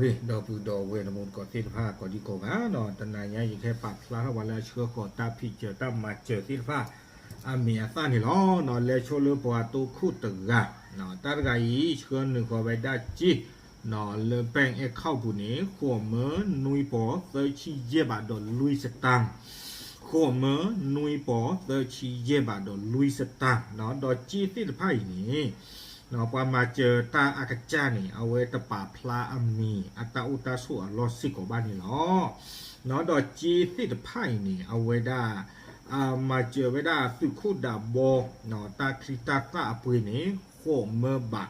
ဒီပုၢ်ဒီဝဲၢ်တံၤသကိးသ့ၣ်တဖၣ် ကိးဒံကိးဂၤနီၤ, တနၤညါအံၤ ယကဟဲပာ်ဖျါထီၣ်ပှၤလၢအဆှၢဃီၤတၢ်ဖံးစၢၤတၢ်မၤစၢၤသ့ၣ်တဖၣ် အမံၤအသၣ်န့ၣ်လီၤ. လဲၤဆိလၢပှၤတိခိၣ်တဂၤ, တၢ်တဂၤအံၤ ဆှၢနုာ်ဃီၤဝဲဒၣ်စ့ လၢ bank account ပူၤန့ၣ် ဃိးမၢနွံပီၤသၢဆံယဲၢ်ဘးဒီးလွံၢ်စတၣ်, ဃိးမၢနွံပီၤသၢဆံယဲၢ်ဘးဒီးလွံၢ်စတၣ်, ဒီးစ့သ့ၣ်တဖၣ်အံၤန့ၣ် ပှၤမၤစၢၤတၢ်အကစၢ်န့ၣ် အဝဲတပာ်ဖျါအမံၤ အတၢ်အိၣ်တၢ်ဆိးအလီၢ်စ့ၢ်ကီးဘၣ်န့ၣ်လီၤ. ဒီးစ့သ့ၣ်တဖၣ်အံၤန့ၣ် အဝဲဒၣ် မၤစၢၤဝဲဒၣ်သုးခိၣ်ဒးဘီ တၢ်ချံတၢ်သၣ်အပှ့ၤန့ၣ် ဃိးမၢဘး,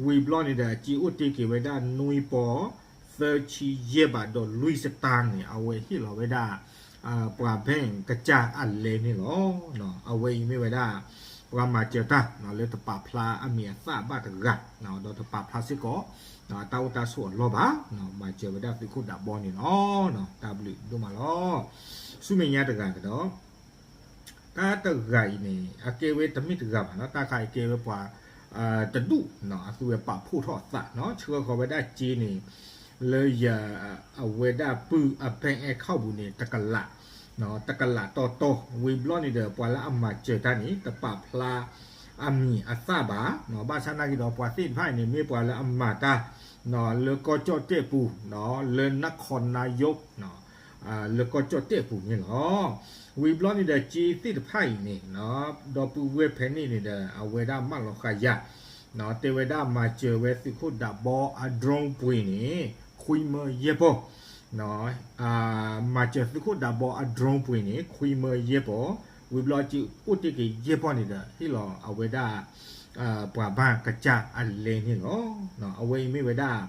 ဝံၤဘျီန့ၣ်ဒီး စ့အိၣ်တ့ၢ်က့ၤဝဲဒၣ်နွံပီၤ သၢဆံယဲၢ်ဘးဒီးလွံၢ်စတၣ်န့ၣ် အဝဲဟ့ၣ်လီၤဝဲဒၣ် ပှၤ bank ကစၢ်အလဲန့ၣ်လီၤ. အဝဲအံၤမ့ၢ်ဝဲဒၣ် ပှၤမၤစၢၤတၢ်လၢတပာ်ဖျါအမံၤအသၣ်ဘၣ်တဂၤ, ဒီးတပာ်ဖျါစ့ၢ်ကီး တၢ်အိၣ်တၢ်ဆိးအလီၢ်ဘၣ်, မၤစၢၤဝဲဒၣ်သုးခိၣ်ဒးဘီန့ၣ်လီၤ. တၢ်ဘျုးဒိၣ်မးလီၤ. ဆူမဲာ်ညါတဂၤကဒီး တၢ်တဂၤအံၤန့ၣ် အကဲဝဲတမ့ၢ်တဂၤဘၣ်နီၤ, တၢ်ခါအံၤကဲဝဲပှၤ တဒူၣ် အသုဝဲပာ်ဖှိၣ်ထီၣ်အသးနီၤ, ဆှၢဃီၤဝဲဒၣ်စ့န့ၣ် လၢယ အဝဲဒၣ်ပုၢ်အ bank account ပူၤန့ၣ် တကလး, တကလးတီတီ, ဝံၤဘျီန့ၣ်ဒီး ပှၤလၢအမၤစၢၤတၢ်န့ၣ် တပာ်ဖျါအမံၤအသၣ်ဘၣ်, ဘၣ်ဆၣ်နာ်က့ဒီး ပှၤသ့ၣ်တဖၣ်အံၤန့ၣ် မ့ၢ်ပှၤလၢအမၤတၢ် လၢကီၢ်ကၠီၣ်တဲၣ်ပူၤ, လၢနခီနါယိး လၢကီၢ်ကၠီၣ်တဲၣ်ပူၤန့ၣ်လီၤ. ဝံၤဘျီန့ၣ်ဒီး စ့သ့ၣ်တဖၣ်အံၤန့ၣ် ဒီပုၢ်ဝဲၢ်ဖဲန့ၣ်န့ၣ်ဒီး အဝဲဒၣ်မၢလီၤဃာ်ယၤ, တဲဝဲဒၣ်မၤစၢၤဝဲသုးခိၣ်ဒးဘီအ drone ပှ့ၤန့ၣ် ခွံမၢယဲၢ်ပီၢ်, မၤစၢၤသုးခိၣ်ဒးဘီအ drone ပှ့ၤန့ၣ် ခွံမၢယဲၢ်ပီၢ်, ဝံၤဘျီစ့အိၣ်တ့ၢ်က့ၤယဲၢ်ပီၢ်န့ၣ်ဒီး ဟ့ၣ်လီၤအဝဲဒၣ် ပှၤဘၣ်ကစၢ်အလဲန့ၣ်လီၤ. အဝဲအံၤမ့ၢ်ဝဲဒၣ်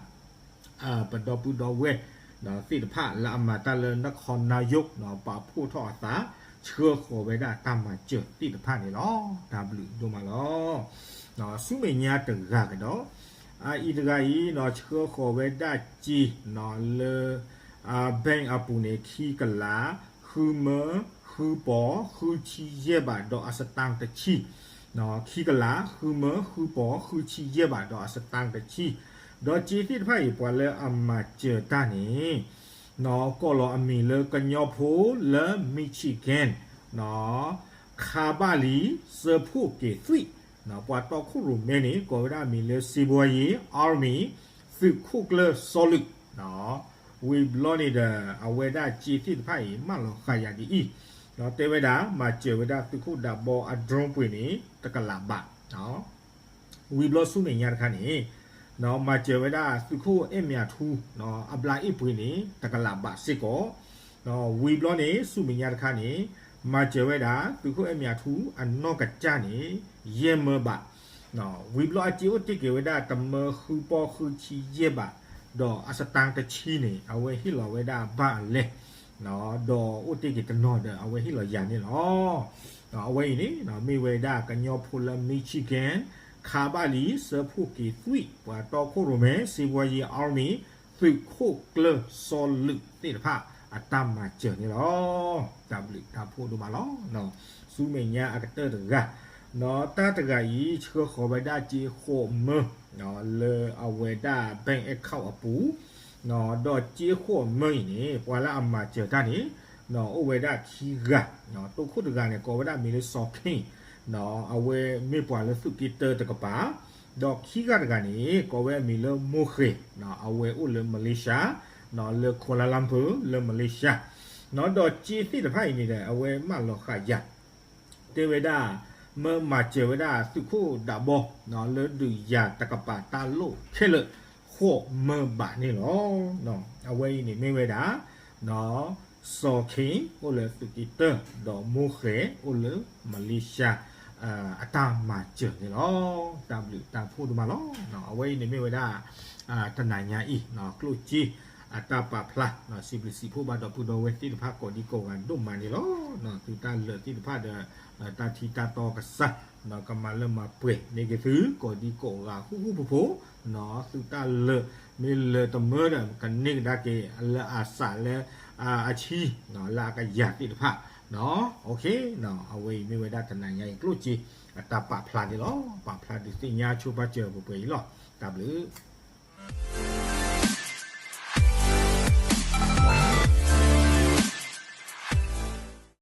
ပဒီပုၢ်ဒီဝဲၢ်သ့ၣ်တဖၣ်လၢအမၤတၢ်လၢနခီနါယိး ပာ်ဖှိၣ်ထီၣ်အသး ဆှၢဃီၤဝဲဒၣ်တၢ်မၤစၢၤသ့ၣ်တဖၣ်န့ၣ်လီၤ. တၢ်ဘျုးဒိၣ်မးလီၤ. ဆူမဲာ်ညါတဂၤကဒီး အအံၤတဂၤအံၤ ဆှၢဃီၤဝဲဒၣ်စ့ လၢ bank အပူၤန့ၣ် ခံကလး ဃုမၢ ဃုပီၤ ဃုဆံယဲၢ်ဘးဒီးအစတၣ်တဆံ ခံကလး ဃုမၢ ဃုပီၤ ဃုဆံယဲၢ်ဘးဒီးအစတၣ်တဆံ, ဒီးစ့သ့ၣ်တဖၣ်အံၤ ပှၤလၢအမၤစၢၤတၢ်န့ၣ် ကိးလီၤအမံၤလၢကညီဖိလၢ Michigan ခါဘၣ်လံ စၢဖှိၣ်က့ၤသွံၣ်, ပှၤတီခိၣ်ရိၣ်မဲန့ၣ် ကိးဝဲဒၣ်အမံၤလၢ စ့ဘှီယ့ Army သုးခိၣ်ကျၢၢ်စီၤလုး ဝံၤဘျီန့ၣ်ဒီး အဝဲဒၣ်စ့သ့ၣ်တဖၣ်အံၤ မၢလီၤဃာ်ယၤဒ်အံၤ, တဲဝဲဒၣ် မၤစၢၤဝဲဒၣ်သုးခိၣ်ဒးဘီအ drone ပှ့ၤန့ၣ် တကလးဘး, ဝံၤဘျီဆူမဲာ်ညါတခါန့ၣ် မၤစၢၤဝဲဒၣ်သုးခိၣ်အဲၣ်မၠးထူ အဘျါအ့ၣ်ပှ့ၤန့ၣ် တကလးဘးစ့ၢ်ကီး, ဝံၤဘျီန့ၣ် ဆူမဲာ်ညါတခါန့ၣ် မၤစၢၤဝဲဒၣ်သုးခိၣ်အဲၣ်မၠးထူအနီၢ်ကစၢ်န့ၣ် ယဲၢ်မၢဘး, ဝံၤဘျီအစ့အိၣ်တ့ၢ်က့ၤဝဲဒၣ်တမၢဃုပီၢ်ဃုဆံယဲၢ်ဘး, ဒီးအစတၣ်တဆံန့ၣ် အဝဲဟ့ၣ်လီၤဝဲဒၣ်ဘၣ်အလဲ, ဒီးအိၣ်တ့ၢ်က့ၤတနီၤဒီး အဝဲဟ့ၣ်လီၤယၤန့ၣ်လီၤ. အဝဲအံၤန့ၣ် မ့ၢ်ဝဲဒၣ်ကညီဖိလၢ Michigan ခါဘၣ်လံ စၢဖှိၣ်က့ၤသွံၣ် ပှၤတီခိၣ်ရိၣ်မဲ စ့ဘှီယ့ Army သုးခိၣ်ကျၢၢ်စီၤလုးသ့ၣ်တဖၣ် အတၢ်မၤစၢၤန့ၣ်လီၤ. တၢ်ဘျုးတၢ်ဖှိၣ်ဒိၣ်မးလီၤ. ဆူမဲာ်ညါအကတၢၢ်တဂၤ, တၢ်တဂၤအံၤ ဆှၢဃီၤဝဲဒၣ်စ့ဃိးမၢ လၢအဝဲဒၣ် bank account အပူၤ, ဒီးစ့ဃိးမၢအံၤန့ၣ် ပှၤလၢအမၤစၢၤတၢ်န့ၣ် အိၣ်ဝဲဒၣ်ခံဂၤ, တိခိၣ်တဂၤန့ၣ် ကိးဝဲဒၣ်အမံၤလၢ စီၤခ့ၣ်, အဝဲမ့ၢ်ပှၤလၢသုးက့တၢတကပၤ, ဒီးခံဂၤတဂၤန့ၣ် ကိးဝဲအမံၤလၢမိၢ်ဃဲၤ, အဝဲအိၣ်လၢ Malaysia, လၢ Kuala Lumpur လၢ Malaysia, ဒီးစ့သ့ၣ်တဖၣ်အံၤန့ၣ်ဒီး အဝဲမၢလီၤဃာ်ယၤ တဲဝဲဒၣ် မၢမၤစၢၤဝဲဒၣ်သုးခိၣ်ဒးဘီ လၢဒုးယၤတကပၤတၢ်လိၣ်ခဲလၢာ် ဃိးမၢဘးန့ၣ်လီၤ. အဝဲအံၤန့ၣ်မ့ၢ်ဝဲဒၣ် စီၤခ့ၣ် အိၣ်လၢသုးက့တၢ ဒီးမိၢ်ဃဲၤအိၣ်လၢ Malaysia အတၢ်မၤစၢၤန့ၣ်လီၤ. တၢ်ဘျုးတၢ်ဖှိၣ်ဒိၣ်မးလီၤ. အဝဲအံၤန့ၣ်မ့ၢ်ဝဲဒၣ် တနၤညါအံၤ ကျိၣ်စ့ အတၢ်ပာ်ဖျါ စံးဘျုးစံးဖှိၣ်ဘၣ်ဒီပုၢ်ဒီဝဲၢ်သ့ၣ်တဖၣ်ကိးဒံကိးဂၤဒိၣ်မးန့ၣ်လီၤ. သုတၢ်လၢာ်သ့ၣ်တဖၣ်ဒီး တၢ်ထံတၢ်တီကစၢ် ကမၤလၢမၤပှဲၤန့ၢ်က့ၤသု ကိးဒံကိးဂၤဃူဃူဖိးဖိး, သုတၢ်လၢာ်မ့ၢ်လၢာ်တမၢဒီး ကန့ၢ်ကဒါက့ၤလၢအစးလၢအဆံ လၢအကယၤသ့ၣ်တဖၣ်, အဝဲအံၤမ့ၢ်ဝဲဒၣ်တနၤညါအံၤကျိၣ်စ့ အတၢ်ပာ်ဖျါန့ၣ်လီၤ. ပာ်ဖျါဒုးသ့ၣ်ညါဆိပာ်စၢၤပှဲၤပှဲၤအံၤလီၤ. တၢ်ဘျုး